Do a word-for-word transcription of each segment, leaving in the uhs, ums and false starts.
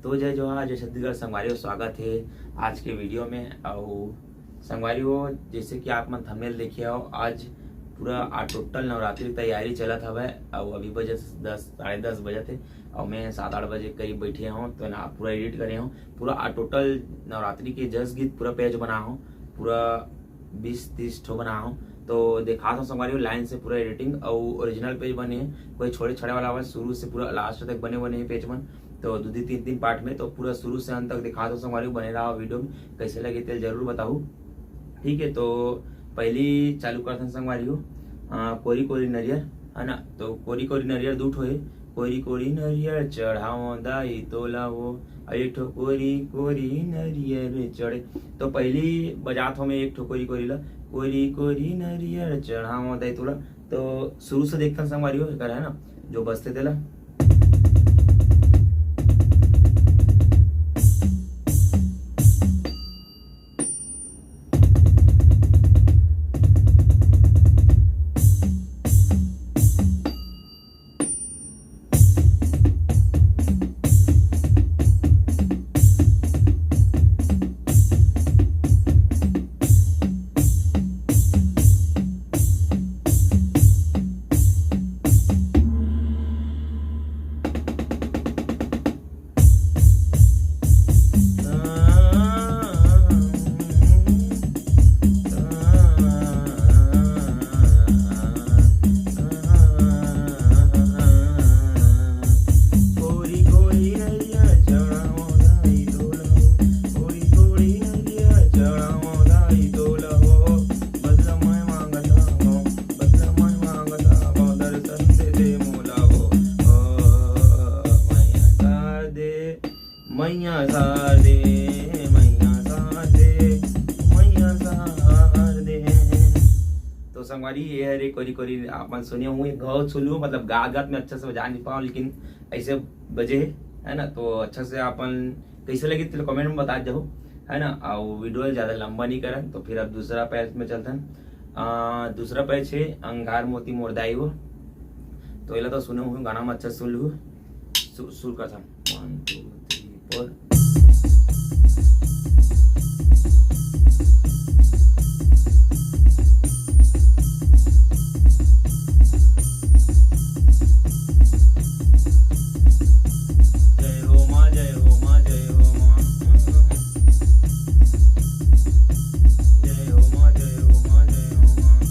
तो जय जोहार, जय छत्तीसगढ़ संगवारी हो, स्वागत हे आज के वीडियो में। अउ संगवारी हो, जैसे कि आप मन थंबनेल देखे हो, आज पूरा आ टोटल नवरात्रि की तैयारी चलत हवय। अउ अभी बजे दस, साढ़े दस बजत हे, अउ मैं सात आठ बजे करीब बैठे हूँ, तो ना पूरा एडिट करे हूँ, पूरा आ टोटल नवरात्रि के जस गीत पूरा पेज बना हूँ, पूरा बीस तीस ठो बना हूँ। तो दिखात हूँ संगवारी हो, लाइन से पूरा एडिटिंग अउ ओरिजिनल पेज बने हे, कोई छोड़े छाड़े वाला हवय, शुरू से पूरा लास्ट तक बने बने हे पेज मन। तो दू दू तीन तीन पार्ट में, तो पूरा शुरू से अंत तक दिखात हूँ संगवारी हो, बने रहा वीडियो में। कैसे लगे तेल जरूर बताऊ, ठीक है। तो पहली चालू करथन संगवारी हो, आ, कोरी कोरी नरियर, है ना। तो कोरी कोरी नरियर दू ठो हे, कोरी कोरी नरियर चढ़ाओ दाई तोला हो, अउ एक ठो कोरी कोरी नरियर चढ़े। तो पहली बजात हो मैं एक ठो कोरी कोरी ला, कोरी कोरी नरियर चढ़ाओ दाई तोला। तो शुरू से देखथन संगवारी हो, एकर है ना, जो बजथे तेला। मैया सार दे, मैया सार दे, मैया सार दे। तो संगवारी, ये हरे कोरी कोरी आप मन सुने होंगे, गौत सुलू, मतलब गात गात में अच्छा से बजा नहीं पाऊँ, लेकिन ऐसे बजे हे, है ना। तो अच्छा से अपन कैसे लगी तो कमेंट में बता जाओ, है ना। और वीडियो ज़्यादा लंबा नहीं करन, तो फिर अब दूसरा पैच में चलथन। आ, दूसरा पैच है अंगार मोती मोरदाई हो। तो एला तो सुने हुए गाना में अच्छा सुन लू, शुरू करथन। One, two, three, four। जय हो माँ, जय हो माँ, जय हो माँ। जय हो माँ, जय हो माँ, जय हो माँ।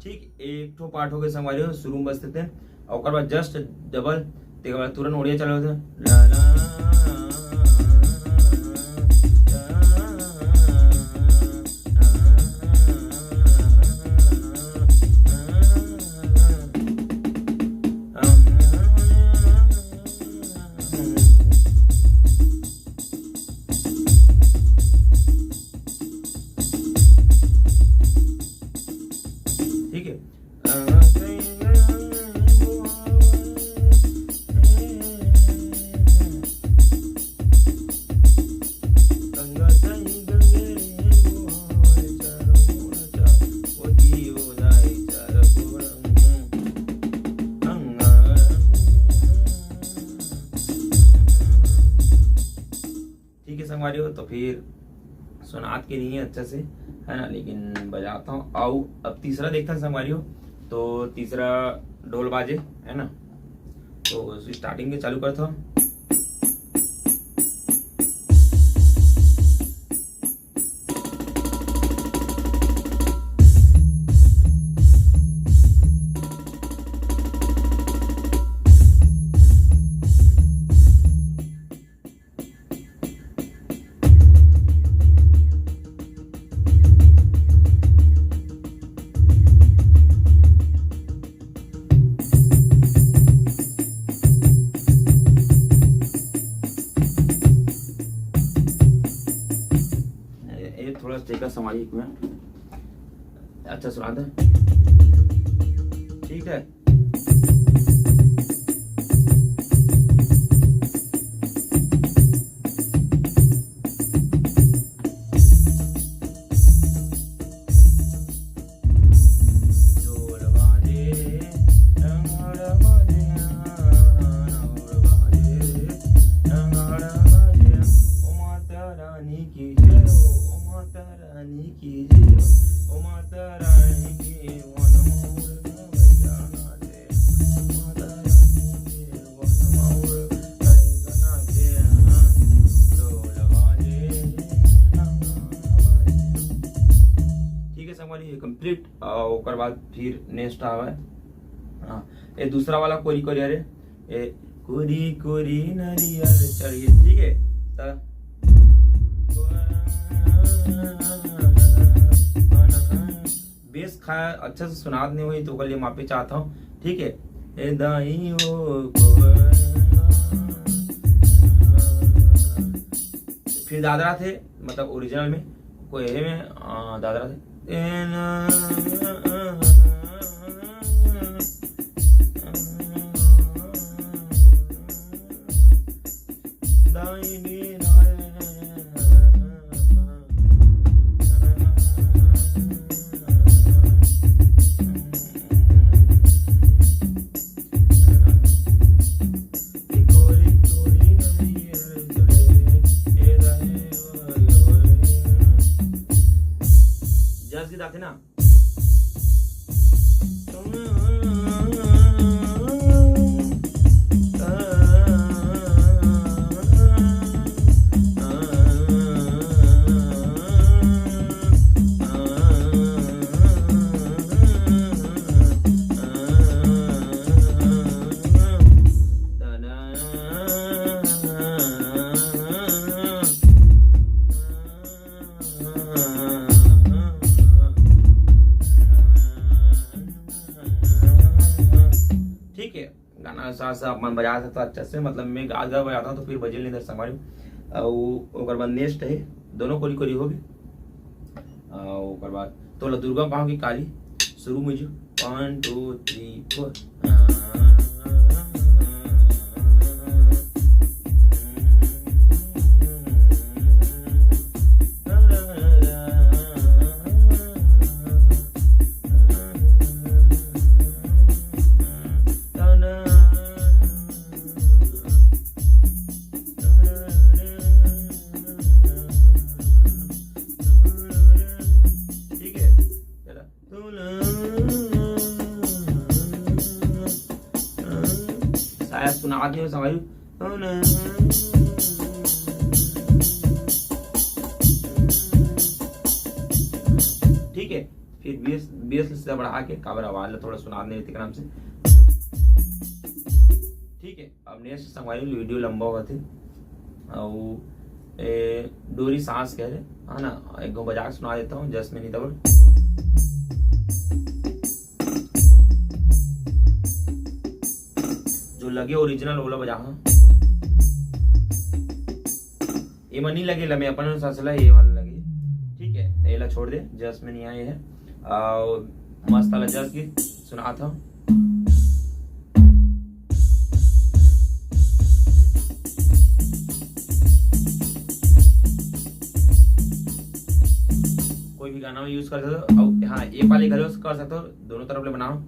ठीक, एक ठो पार्ट हो गए संगवारी हो, शुरू में बजते थे, और ओकर बाद जस्ट डबल, तेकर बाद तुरंत ओड़िया चालू होथे। ला, ला, ला, ला। ठीक है। ठीक है संगवारी हो, तो फिर सुनात के नहीं है अच्छा से, है ना, लेकिन बजाता हूँ। आओ, अब तीसरा देखता हूँ संगवारी हो। तो तीसरा ढोल बाजे, है ना, तो स्टार्टिंग के चालू करता हूँ। ये थोड़ा सा देखा सामाजिक में अच्छा सुना दे। ठीक है। रानी की जय, ओ माता रानी की, वन मोर गवैया नाचे, माता रानी की, वन मोर गवैया नाचे, ढोल बाजे, नगाड़ा बाजे। ठीक है संगवारी, ये कंप्लीट। और ओकर बाद फिर नेक्स्ट आवे, हाँ, ये दूसरा वाला कोरी कोरी, अरे, ए, कोरी कोरी नरियर चढ़िए, ठीक है। त बेस खा अच्छा से सुनात नहीं हुई, तो ओकर लिए माफी चाहता हूँ, ठीक है। ए दाई ओ को, फिर दादरा थे, मतलब ओरिजिनल में, कोई है में, आ, दादरा थे। जस की दाते ना। ठीक है, गाना साथ साथ अपन बजा सकता अच्छा से, मतलब मैं गा गा बजाता हूँ तो फिर बजे नहीं दर संगवारी। और ओकर बाद नेक्स्ट है, दोनों कोरी कोरी हो गए। और ओकर बाद तो ला दुर्गा पाँव की काली शुरू में जो वन टू थ्री फोर। ठीक है, चला। शायद सुनात नहीं हो संगवारी। ठीक है, फिर बेस, बेस से बढ़ा के, काबर आवाज ला थोड़ा सुनात नहीं रहते नाम से। ठीक है, अब नेक्स्ट संगवारी वीडियो लंबा होगा थे। और ए, डोरी सांस कह रहे, है ना, एक गो बजा के सुना देता हूँ, जस में नहीं तब। जो लगे ओरिजिनल ओला बजा, हाँ। ये मन नहीं लगे, लमे अपन अनुसार से ला, ये वाला लगे। ठीक है, ये ला छोड़ दे, जस में नहीं आए है। और मस्त वाला जस की सुनात हूँ। कोई भी गाना में यूज कर सकते हो। और हाँ, ये वाली घलो कर सकते हो, दोनों तरफ ले बनाओ।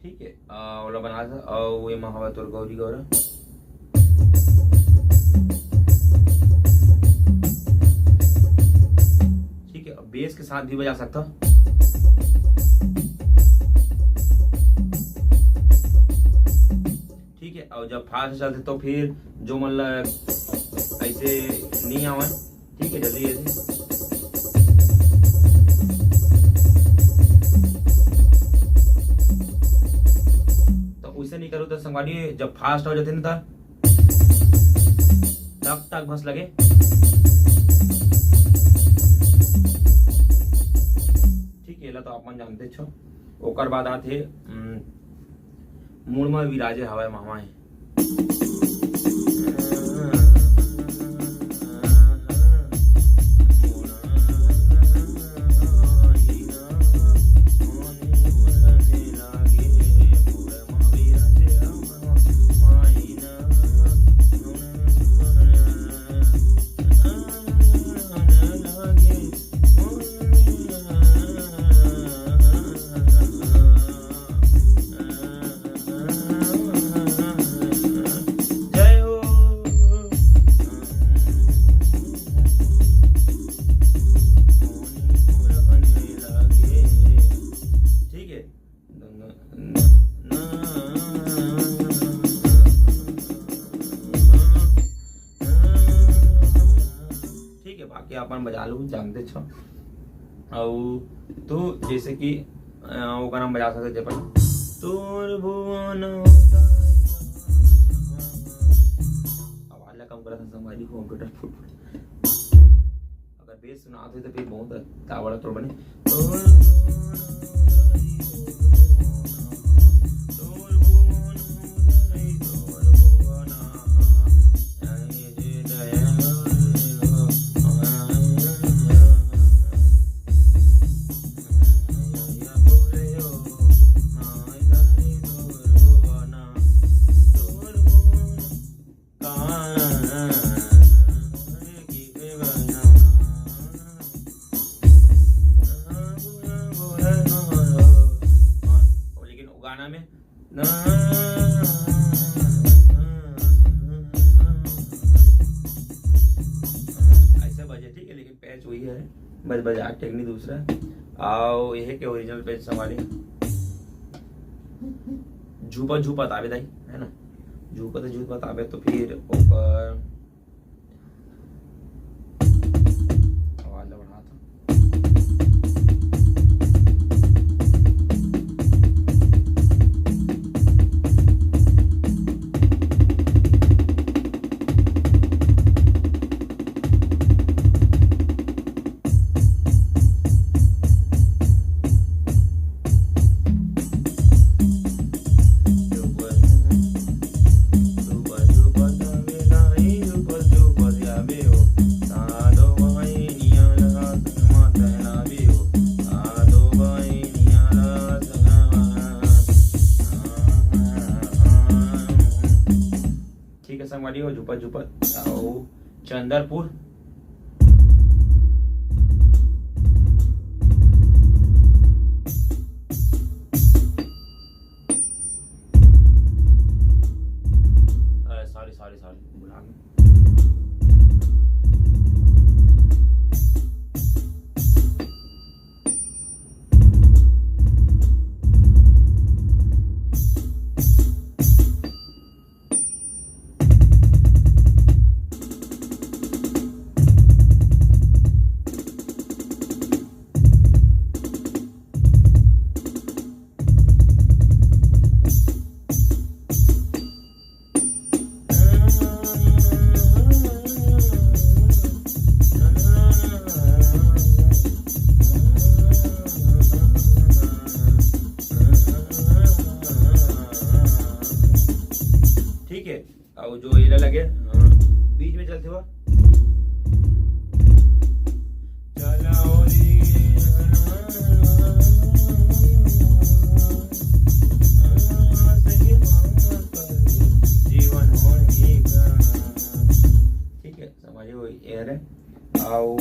ठीक है, आ, ओला बना था, और ये मा हवा तोर गौरी गौरा। ठीक है, अब बेस के साथ भी बजा सकता। ठीक है, और जब फास्ट चलते तो फिर जो मन ला ऐसे नहीं आवे, ठीक है, जल्दी जल्दी। तो उसे नहीं करो तो संगवारी, जब फास्ट हो जाते ना, तो टक टक बस लगे। ठीक है, ला तो आप मन जानते छो। ओकर बाद आते, हम्म, मुड़ में विराजे हवाए मामा है। बाकी अपन बजा लू, जानते छो। अउ तू जैसे कि, अ, वो गाना बजा सकते, जब तोर भुवन आवाज ला कम करत हन संगवारी हो, कंप्यूटर फुट फुट। अगर बेस सुनात होही त फिर बहुत ताबड़तोड़ बने। लेकिन वो गाना में ना, ऐसे बजे, ठीक है, लेकिन पैच वही है, बस बजा टेक्निक दूसरा। अउ यह के ओरिजिनल पैच संगवारी, झूपा झूपा ताबे दाई, है ना, झूपा तो झूपा ताबे, तो फिर ऊपर आवाज ला बढ़ा था। ठीक है संगवारी हो, झूपत झूपत अउ चंदरपुर। अरे सॉरी सॉरी सॉरी, भुला गया। ठीक है, अउ जो एला लगे, हाँ, बीच में चलते हुआ। चला ओ रे, जीवन होही का। ठीक है, समझ गए, ये है। अउ,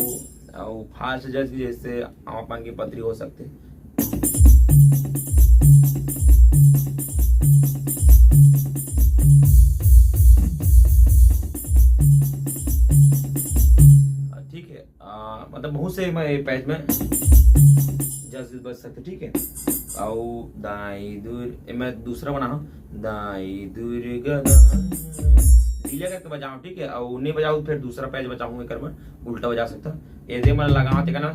अउ फास्ट जैसे, जैसे आमा पान के पतरी हो सकथे। ठीक है, आ, मतलब बहुत से मैं पैच में जज बज सकते, ठीक है। अउ दाई दूर, ए, मैं दूसरा बना हूँ, दाई दुर्गा दाई, delay करके बजाऊँ, ठीक है। अउ नहीं बजाऊँ फिर दूसरा पैच बजाऊँ, एकर में उल्टा बजा सकता। ये दे मन लगा, ठीक है ना।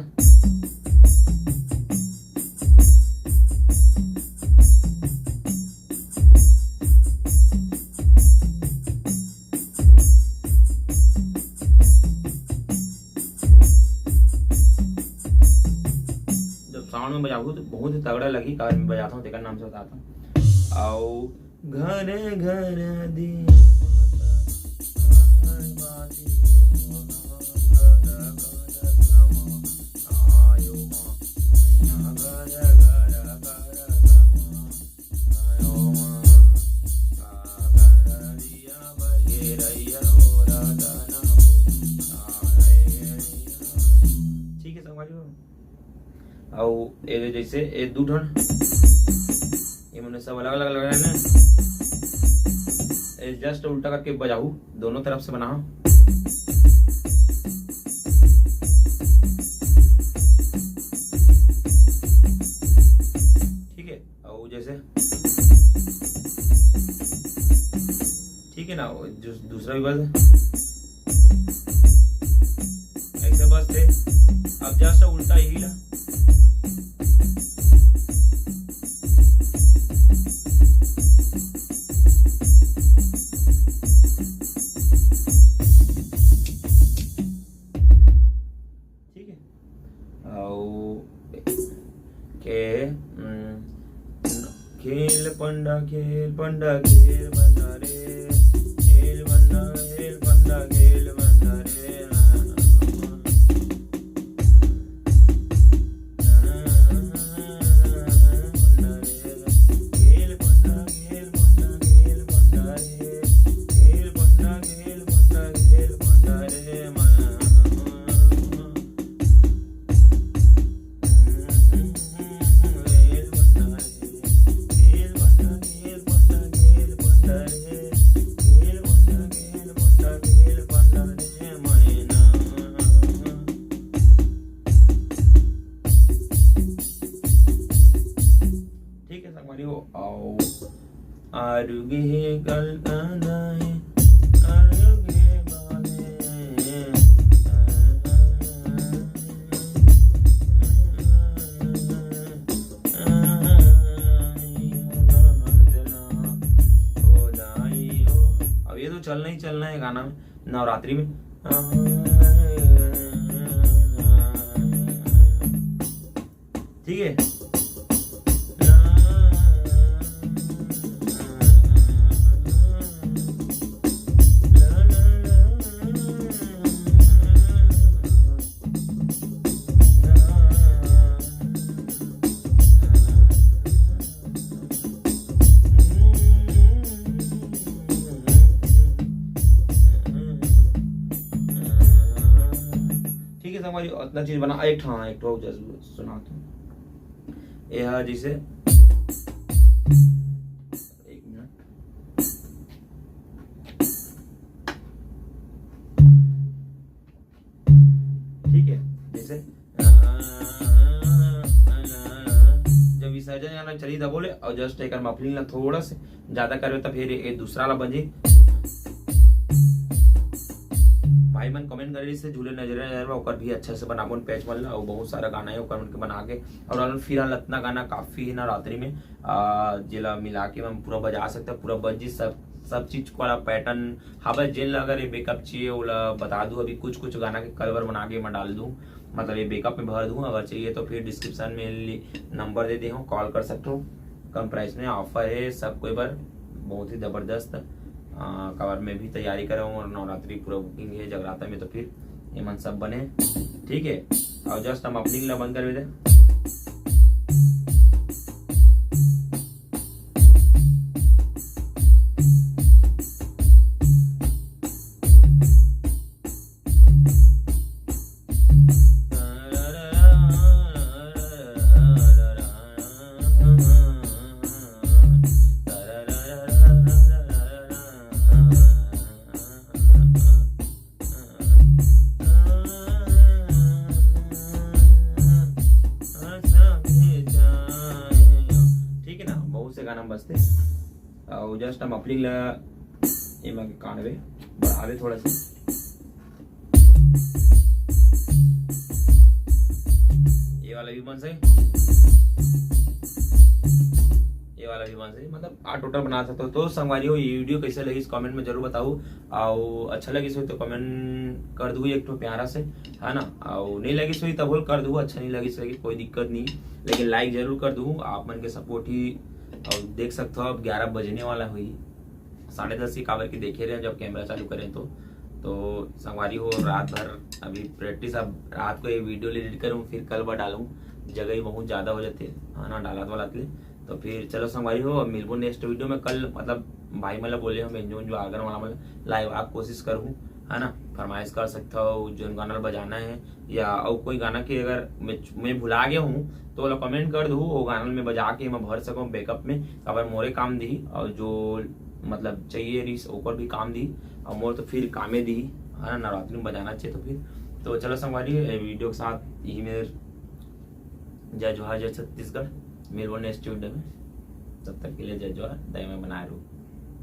जब साउंड में बजाहू तो बहुत ही तगड़ा लगी, कार में बजाता हूँ, तेकर नाम से बताता हूँ। आओ घर घर दिया माता, आय बाजी हो, घर घर गम, आयो माँ, मैया घर घर घर गम। ठीक है संगवारी हो। अउ ये जैसे ये दू ठन, ये मने सब अलग अलग लग रहे हैं ना। ये जस्ट उल्टा करके बजाऊ, दोनों तरफ से बनाओ। ठीक है, और जैसे, ठीक है ना, वो दू-, दूसरा भी बज, ऐसे पंडा खेल, पंडा खेल, पंडा रे। खेल पंडा, खेल पंडा, खेल पंडा रे। पंडा रे। खेल पंडा, खेल पंडा, खेल पंडा रे। खेल पंडा, खेल पंडा, खेल पंडा रे। ठीक है संगवारी हो, आओ। आरुगे कल आंदा है, आरुगे बाले। अब ये तो चलना ही चलना है गाना में, नवरात्रि में। ठीक है। ठीक है संगवारी, उतना चीज बना, एक ठा, एक ठो जरूर सुना तू। ये है जैसे, एक मिनट, ठीक है, जैसे जब विसर्जन गाना चली तब बोले, और जस्ट एक मफलिंग ला थोड़ा से ज्यादा करबे तो फिर ये दूसरा ला बजी। भाई मन कमेंट करे से झूले नजरे नजर में, ओकर भी अच्छा से बनाबो पेज मन ला, और बहुत सारा गाना है ओकर मन के बना के, और फिलहाल अतना गाना काफी है नवरात्रि में, आ, जेला मिला के हम पूरा बजा सकता, पूरा बजी सब, सब चीज वाला पैटर्न। हाँ बस जेन ला अगर ये बैकअप चाहिए ओला बता दूँ, अभी कुछ कुछ गाना के कवर बना के मैं डाल दूँ, मतलब ये बैकअप में भर दूँ। अगर चाहिए तो फिर डिस्क्रिप्शन में नंबर दे दे हूँ, कॉल कर सकते हो। कम प्राइस में ऑफर है सब कोई बर, बहुत ही जबरदस्त। आ, काबर मैं भी तैयारी कर रहा हूँ और नवरात्रि पूरा बुकिंग है जगराता में, तो फिर ये मन सब बने, ठीक है। और जस्ट हम अपनी ला बंद कर दे। ठीक है ना, बहुत से गाना बजते। और जस्ट हम अपनी ला एमा के काढ़बे, बढ़ाबे थोड़ा सा। ये वाला भी बन सही, ये वाला भी बन सही, मतलब आप टोटल बना सकते हो। तो संगवारी हो, ये वीडियो कैसे लगी इस कमेंट में जरूर बताओ, और अच्छा लगी सो तो कमेंट कर दू एक ठो प्यारा से, है ना। और नहीं लगी सो तब बोल कर दू, अच्छा नहीं लगी सो कोई दिक्कत नहीं, लेकिन लाइक जरूर कर दू। आप मन के सपोर्ट ही, और देख सकते हो अब ग्यारह बजने वाला हुई, साढ़े दस के काबर के देखे रहे जब कैमरा चालू करें तो। तो संगवारी हो, रात भर अभी प्रैक्टिस, अब रात को ये वीडियो एडिट करूँ, फिर कल बर डालूँ, जगह ही बहुत ज़्यादा हो जाते है ना डालत वाला ले। तो फिर चलो संगवारी हो, अब मिलबो नेक्स्ट वीडियो में। कल मतलब भाई मतलब बोले हम एंजो उंजो आगर वाला मतलब लाइव आप कोशिश करूँ, है ना, फरमाइश कर सकता हो जो गाना बजाना है, या और कोई गाना के अगर मैं, मैं भुला गया हूँ तो ओला कमेंट कर दू, वो गाना में बजा के मैं भर सकूँ बैकअप में, काबर मोरे काम दी और जो मतलब चाहिए रिस ओकर भी काम दी, और मोर तो फिर कामे दी, है ना, नवरात्रि में बजाना चाहिए। तो फिर तो चलो संगवारी, ये वीडियो के साथ यही मेरे जय जोहार, जय छत्तीसगढ़, मिलबो नेक्स्ट वीडियो में। तब तक के लिए जय जोहार, दया में बनाए रहो।